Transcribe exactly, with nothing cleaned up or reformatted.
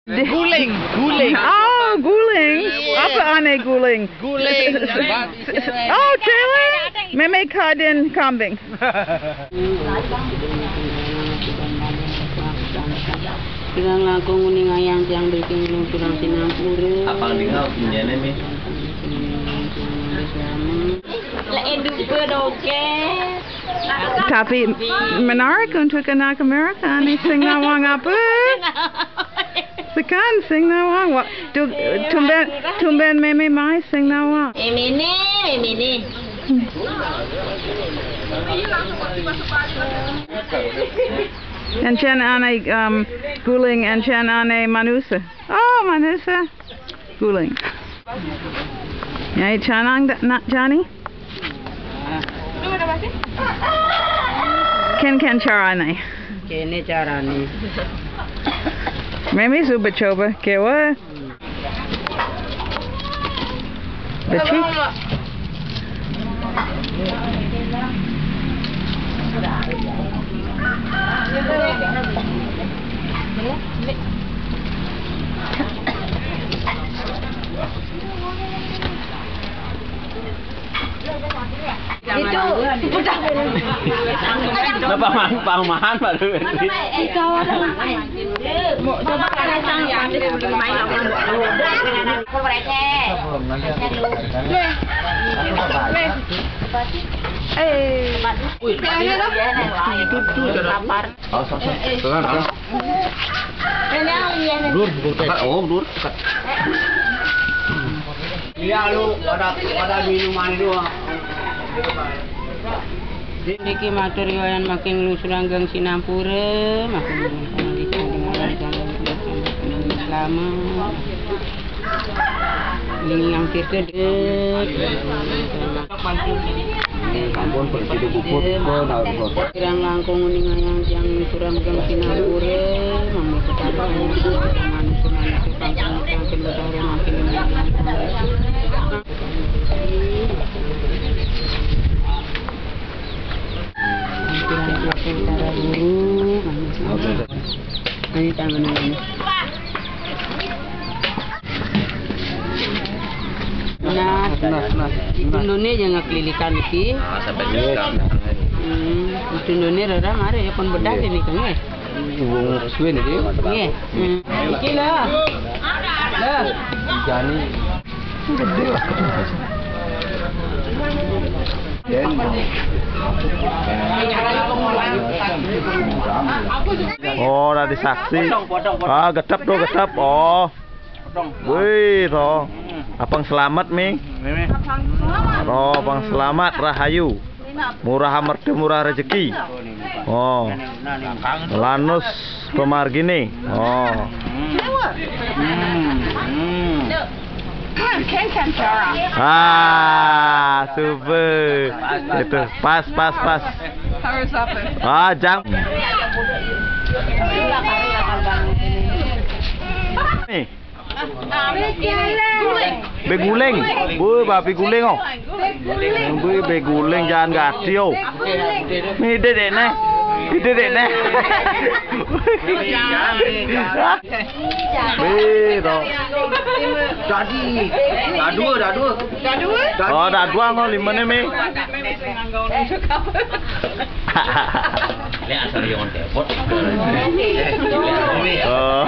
Guling, guling. Oh, guling. Apa aneh guling? Guling. Oh, Taylor. Meme kadin kambing. Tigang langkung uning ayang tiang biking lunturang sinampura. Apang dengar punyanya nih. Tapi menarik untuk anak Amerika nih, sing nawang apa? Sekan sing nawang. Wa, tu, tumben, tumben meme mai sing nawang. Meme ni, meme ni. Encen ane, um, guling, encen ane manusa. Oh, manusa. Guling. Ya, canang da, nak Johnny? Ken, ken carane. Kene carane. Meme suba coba, kewa. Becik. Itu udah. Lah, pamahan, pamahan baru. Itu orang. Mau coba kacang. Nih. Nih. Eh. Itu tuh lapar. Dur, dur. Oh, dur. Iya, lu pada, pada minuman doang. Niki matur riwayan making lusurang gang sinampura, making selamat. Ini yang tirta dek. Ampun, pergi di bubut, kok, nah, kok. Kirang langkung uning ayang tiang suram gang sinampura, mami petara manusia manusia pangkang pangkang betara makin Ampun, ampun, ampun, ampun. Ini tangan ini. Nah, nah, nah, nah. Itu none jangan kelilikan iki. Ah, sampai kelilikan. Hmm, itu none rada mare ya pun bedah ini kan ya. Wong suwe niki. Nggih. Hmm. Iki lho. Lho. Jani. Oh, ora disaksi. Ah, gedep tuh, gedep. Oh. Wih, to. Abang selamat, Mi. To, abang selamat, rahayu. Murah mertu, murah rezeki. Oh. Lanus pemargine. Oh. Ah, super. Itu pas, pas, pas. Ah, jang. Nih. Beguling. Bu, babi guling, oh. Bu, beguling jangan gati, oh. Ini dedek nih. Ini dedek nih. Be, to. Dadi. Dadua, dadua. Dadua. Oh, dadua, ngono limene, Mi. Lek asal yo ngon depot. Oh.